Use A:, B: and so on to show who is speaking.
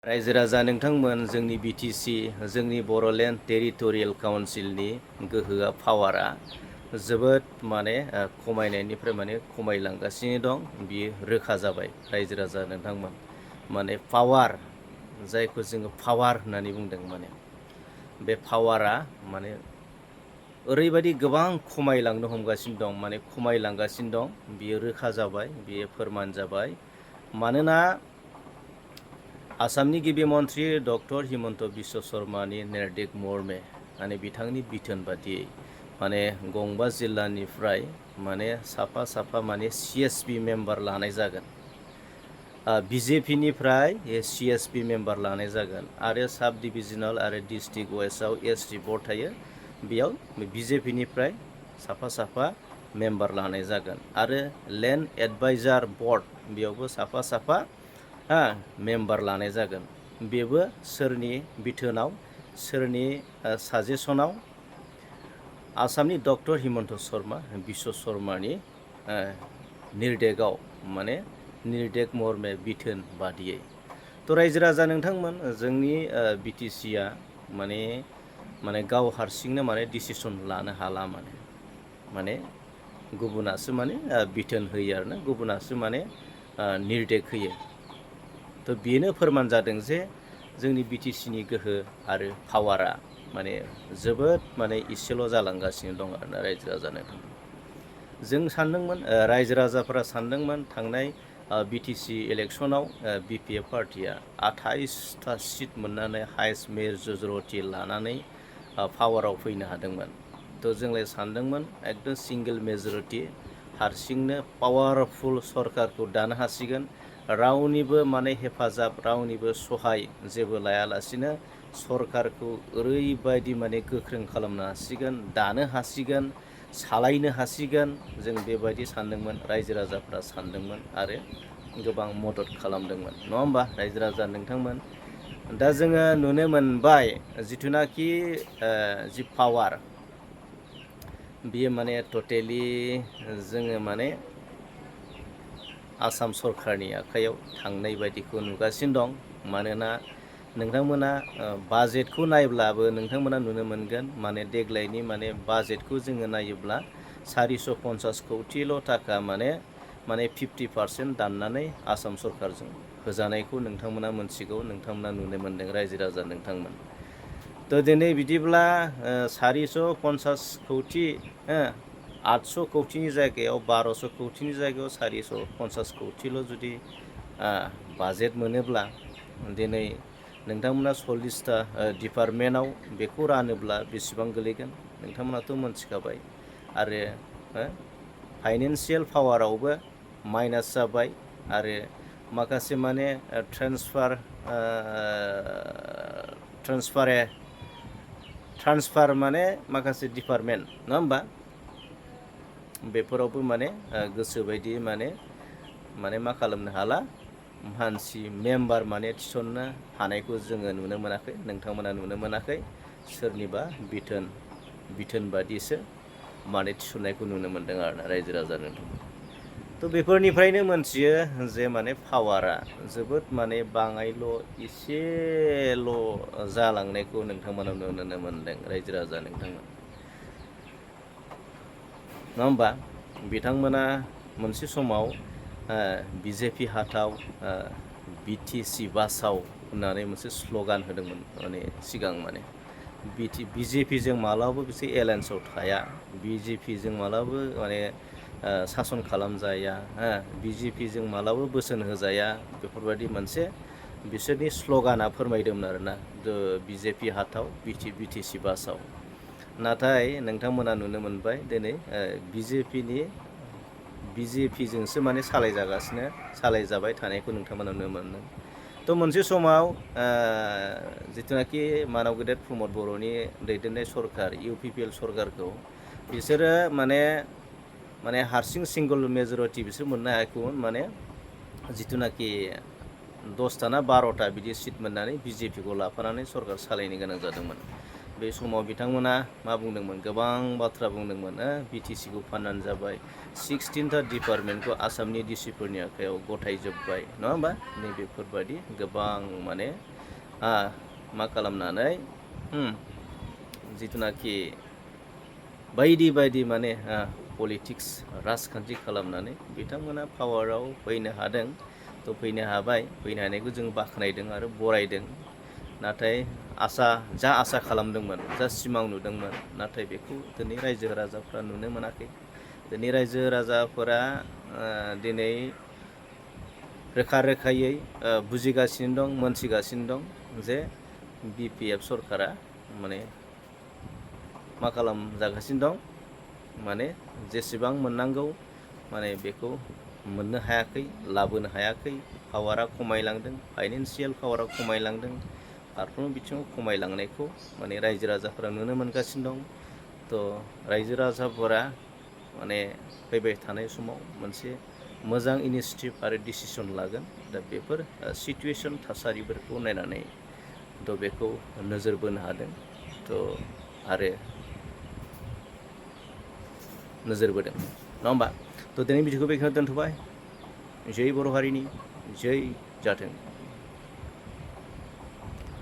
A: रायजो राजा नोंथांमोन जोंनि बिटिसि जोंनि बर'लेण्ड टेरिटरियेल काउन्सिलनि गोहोआ पावारा जोबोद खमायनायनिफ्राय खमायलांगासिनो दं बियो रोखा जाबाय रायजो राजा नोंथांमोन पावार जायखौ जोङो पावार होननानै बुंदों बे पावारा ओरैबायदि गोबां खमायलांनो हमगासिनो दं खमायलांगासिनो दं बियो रोखा जाबाय बियो फोरमान जाबाय मानोना आसामनि गिबि मन्थ्रि डक्टर हिमन्त बिश्व शर्मानि निर्देश मर्मे बिथांनि बिथोन बादियै गंबा जिल्लानिफ्राय साफा साफा CSP मेम्बार लानाय जागोन बिजेपिनिफ्राय CSP मेम्बार लानाय जागोन आरो साब डिभिजनेल आरो डिस्ट्रिक्ट वाइसआव ST बर्ड थायो बेयाव बिजेपिनिफ्राय साफा साफा मेम्बार लानाय जागोन आरो लेन्ड एडभाइजार बर्ड बेयावबो साफा साफा मेम्बार लानाय जागोन बेबो सोरनि बिथोनाव सोरनि साजेसनाव आसामनि डक्टर हिमन्त बिश्व शर्मानि निर्देशआव निर्देश मर्मे बिथोन बादियै तो रायजो राजा नोंथांमोन जोंनि बिटिसिआ गाव हारसिंनो डिसिसन लानो हाला गुबुनासो बिथोन होयो आरोना गुबुनासो निर्देश होयो तो बेनो फोरमान जादों जे जोंनि बिटिसिनि गोहो आरो पावारा जोबोद इसेल' जालांगासिनो दं आरोना रायजो राजा नोंथांमोन जों सानदोंमोन रायजो राजाफोरा सानदोंमोन थांनाय बिटिसि इलेक्सनाव BPF पार्टिया 28टा सिट मोननानै हाइस्ट मेजरिटि लानानै पावाराव फैनो हादोंमोन तो जोंलाय सानदोंमोन एकदम सिंगल मेजरिटि हारसिंनो पावारफुल सरकारखौ दानो हासिगोन रावनिबो हेफाजाब रावनिबो सहाय जेबो लायालासिनो सरकारखौ ओरैबायदि गोख्रों खालामनो हासिगोन दानो हासिगोन सालायनो हासिगोन जों बेबायदि सानदोंमोन रायजो राजाफ्रा सानदोंमोन आरो गोबां मदद खालामदोंमोन नङा होमबा रायजो राजा नोंथांमोन दा जोङो नुनो मोनबाय जिथुनाखि जि पावार बियो टटेलि जोङो आसाम सरकारनि आखायाव थांनाय बायदिखौ नुगासिनो दं मानोना नोंथांमोना बाजेटखौ नायब्लाबो नोंथांमोना नुनो मोनगोन देग्लायनि बाजेटखौ जोङो नायोब्ला 450 कौटिल' थाखा 50% दाननानै आसाम सरकारजों होजानायखौ नोंथांमोना मोनथिगौ नोंथांमोना नुनो मोनदों रायजो राजा नोंथांमोन तो दिनै बिदिब्ला 450 कौटि 800 कौटिनि जायगायाव 1200 कौटिनि जायगायाव 450 कौटिल' जुदि बाजेट मोनोब्ला दिनै नोंथांमोना 40टा डिपार्टमेन्टआव बेखौ रानोब्ला बेसेबां गोलैगोन नोंथांमोनाथ' मोनथिखाबाय आरो फाइनान्सियेल पावारावबो माइनास जाबाय आरो माखासे ट्रान्सफार माखासे डिपार्टमेन्ट नङा होमबा बेफोरावबो गोसोबायदि मा खालामनो हाला मानसि मेम्बार थिसननो हानायखौ जोङो नुनो मोनाखै नोंथांमोना नुनो मोनाखै सोरनिबा बिथोन बादिसो थिसननायखौ नुनो मोनदों आरोना रायजो राजा नोंथां तो बेफोरनिफ्रायनो मोनथियो जे पावारा जोबोद बाङायल' इसेल' जालांनायखौ नोंथांमोना नुनो मोनदों रायजो राजा नोंथांमोन नङा होमबा बिथांमोना मोनसे समाव बिजेपि हाथाव बिटिसि बासाव होननानै मोनसे स्ल'गान होदोंमोन सिगां बिजेपिजों मालाबाबो बिसोर एलायन्सआव थाया बिजेपिजों मालाबाबो सासन खालामजाया बिजेपिजों मालाबाबो बोसोन होजाया बेफोरबायदि मोनसे बिसोरनि स्ल'गाना फोरमायदोंमोन आरोना बिजेपि हाथाव बिटिसि बासाव नाथाय नोंथांमोना नुनो मोनबाय दिनै बिजेपिजोंसो सालायजाबाय थानायखौ नोंथांमोना नुनो मोनदों तो मोनसे समाव जिथुनाखि मानाव गेदेर प्रमद बर'नि दैदेननाय सरकार UPPL सरकारखौ बिसोरो हारसिं सिंगल मेजरिटि बिसोर मोननो हायाखैमोन जिथुनाखि 10टा ना 12टा बिदि सिट मोननानै बिजेपिखौ लाफानानै सरकार सालायनो गोनां जादोंमोन बे समाव बिथांमोना मा बुंदोंमोन, गोबां बाथ्रा बुंदोंमोन। बिटिसिखौ फाननानै जाबाय, 16टा डिपार्टमेन्टखौ आसामनि डिसिफोरनि आखायाव गथायजोब्बाय, नङा होमबा? नैबेफोरबायदि गोबां माने मा खालामनानै जिथुनाखि बायदि बायदि माने पलिटिक्स राजखान्थि खालामनानै बिथांमोना पावाराव फैनो हादों। थ' फैनो हाबाय, फैनो हानायखौ जों बाख्नायदों आरो बरायदों। नाथाय जा आसा खालामदोंमोन, जा सिमां नुदोंमोन, नाथाय बेखौ दिनै रायजो राजाफ्रा नुनो मोनाखै। दिनै रायजो राजाफोरा दिनै रोखा रोखायै बुजिगासिनो दं, मोनथिगासिनो दं जे BPF सरकारा माने मा खालामजागासिनो दं, माने जेसेबां मोननांगौ माने बेखौ मोननो हायाखै, लाबोनो हायाखै। पावारा खमायलांदों, फाइनेन्सियेल पावारा खमायलांदों, फारफ्रोमबो बिथिङाव खमायलांनायखौ माने रायजो राजाफोरा नुनो मोनगासिनो दं। थ' रायजो राजाफोरा माने फैबाय थानाय समाव मोनसे मोजां इनिसियेटिभ आरो डिसिसन लागोन। दा बेफोर सिटुवेसन थासारिफोरखौ नायनानै बेखौ नोजोर बोनो हादों। आरो नोजोर बोदों, नङा होमबा? दिनै बिदिखौ बेखिनियाव दोनथ'बाय। जै बर' हारिनि जै जाथों।